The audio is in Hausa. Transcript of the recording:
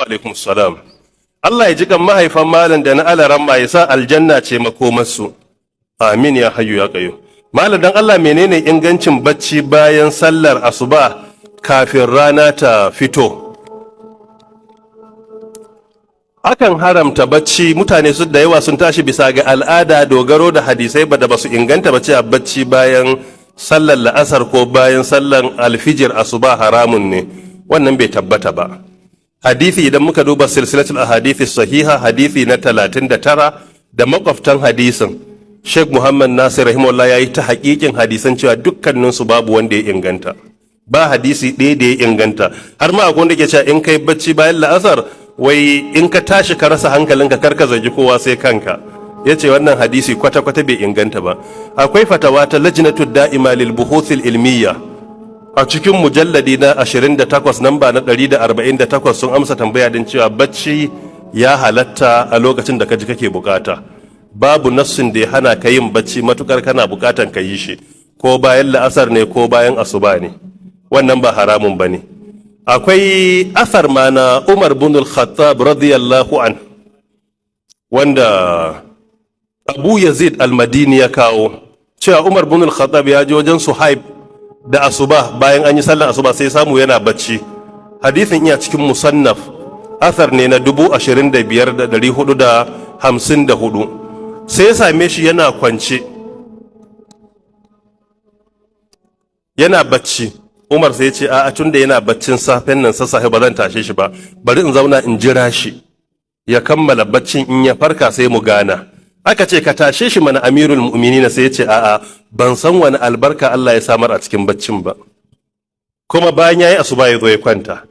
Wa alaikum salam. Allah ya ji kan mahaifan malam da na alaramma, ya sa aljanna ce makomarsu. Amin ya hayyu ya qayyum. Malam, dan Allah menene ingancin bacci bayan sallar asuba kafin rana ta fito? Akan haramta bacci. Mutane su da yawa sun tashi bisa ga al'ada, dogaro da hadisai ba da basu inganta ba, cewa bacci bayan sallar la'asar ko bayan sallar alfijir asuba haramun ne. Wannan bai tabbata ba. Hadisi, idan muka duba Silsilatul Ahadithi Sahiha, hadisi na 39 da makwabtan hadisin, Sheikh Muhammad Nasir rahimahullah ya yi ta hakikin hadisan cewa dukkaninsu babu wanda ya inganta. Ba hadisi ɗaya da ya inganta. Har ma akwai wanda ke cewa in kai bacci bayan la'asar, wai in ka tashi ka rasa hankalinka, kar ka zargi kowa sai kanka. Ya ce wannan hadisi kwata-kwata bai inganta ba. Akwai fatawa ta Lajnatu Da'ima lil Buhuthil Ilmiyya a cikin mujalladi na 28, namba na 148, sun amsa tambaya din cewa bacci ya halatta a lokacin da ka ji kake bukata. Babu nassin da ya hana ka yin bacci matukar kana bukatan ka yi shi, ko bayan la'asar ne ko bayan asuba ne, wannan ba haramun ba ne. Akwai asar ma na Umar bin al-Khattab radiyallahu an, wanda Abu Yazid al-Madini ya kawo, cewa Umar bin al-Khattab ya je wajen Suhaib da asuba, bayan an yi sallar asuba, sai samu yana bacci. Hadisin iya cikin Musannaf, asar ne na 25,454. Sai ya same shi yana kwance yana bacci. Umar sai ya ce, "A tun da yana baccin safen nan sassafe, ba zan tashe shi ba. Bari in zauna in jira shi ya kammala baccin, in ya farka sai mu gana." Aka ce, "Ka tashe shi mana, Amirul Mu'minina." Sai ya ce, "A'a, ban san wani albarka Allah ya samar a cikin baccin ba." Kuma bayan yayi asuba ya zo ya kwanta.